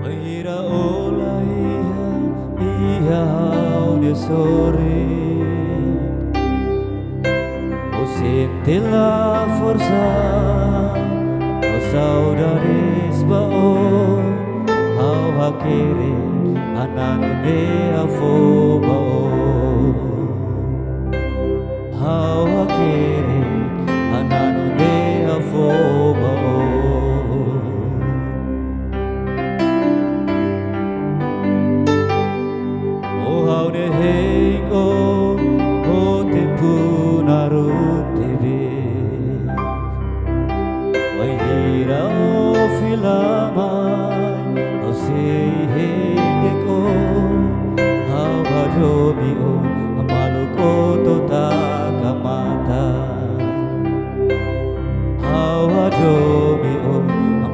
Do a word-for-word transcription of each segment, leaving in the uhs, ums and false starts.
Bainhira ó la iha, iha ha'u-nia sorin. Ó sente la forsa, ó saudades ba ó. Ha'u hakerek, hananu ne'e ha'u fó ba ó. Ha'u hakerek, hananu ne'e ha'u fó ba ó. Ó ha'u-nia hein, ó, ó tempu naruk tebes. Bainhira ó fila mai, ó sei hein de'it ó. Ha'u hadomi ó, maluk, ó to'o taka matan. Ha'u hadomi ó,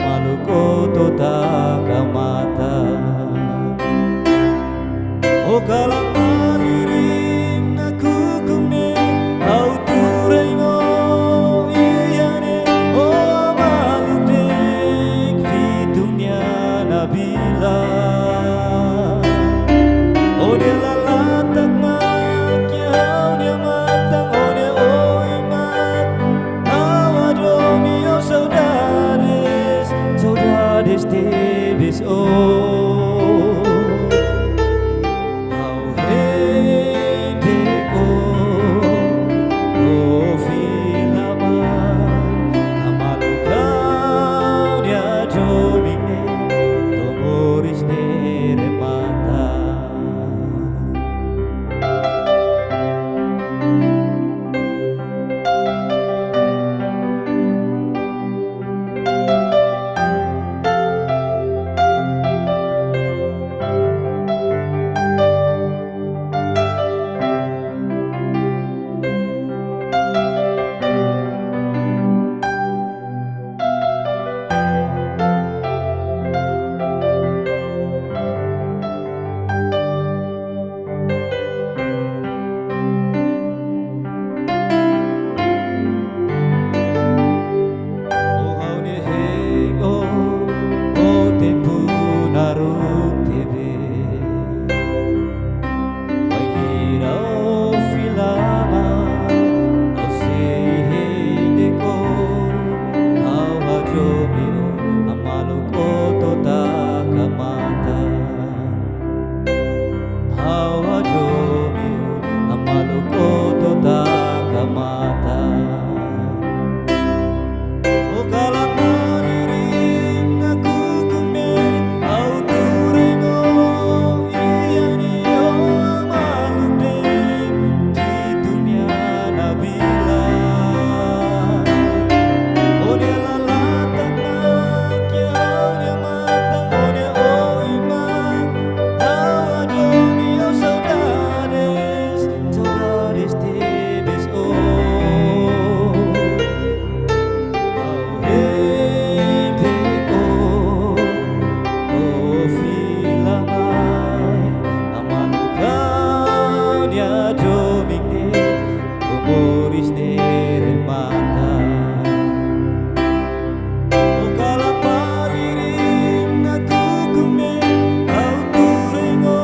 maluk, ó to'o taka matan. Ó kalan malirin nakukun ne'e, ha'u tuur hein ó iha ne'e, ó maluk de'it Vitun nia nabilan. Ó-nia lalatak mak iha ha'u-nia matan, ó-nia oin mak ha'u hadomi ó, saudades, saudades tebes ó. Ha'u hein de'it ó, ó fila mai, maluk, ha'u-nia domin ne'e, to'o moris ne'e remata. Ó ha'u-nia hein, ó, ó tempu naruk tebes. Bainhira ó fila mai, ó sei hein de'it ó. Ha'u hadomi ó, maluk, ó to'o taka matan. Ha'u hadomi ó, maluk, ó to'o taka matan. Ó kalan malirin nakukun ne'e, ha'u tuur hein ó iha ne'e, ó maluk de'it Vitun nia nabilan. Ó-nia lalatak mak iha ha'u-nia matan, ó-nia oin mak ha'u hadomi ó, saudades, saudades tebes ó. Ha'u hein de'it ó, ó fila mai, maluk, ha'u-nia domin ne'e, to'o moris ne'e remata. Ó kalan malirin nakukun ne'e, ha'u tuur hein ó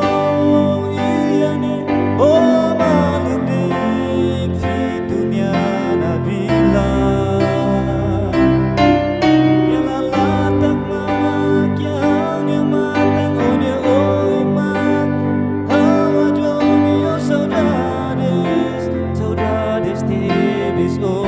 iha ne'e, ó maluk de'it Vitun nia nabilan. Ó-nia lalatak mak iha ha'u-nia matan, ó-nia oin mak ha'u hadomi ó, saudades, saudades tebes ó.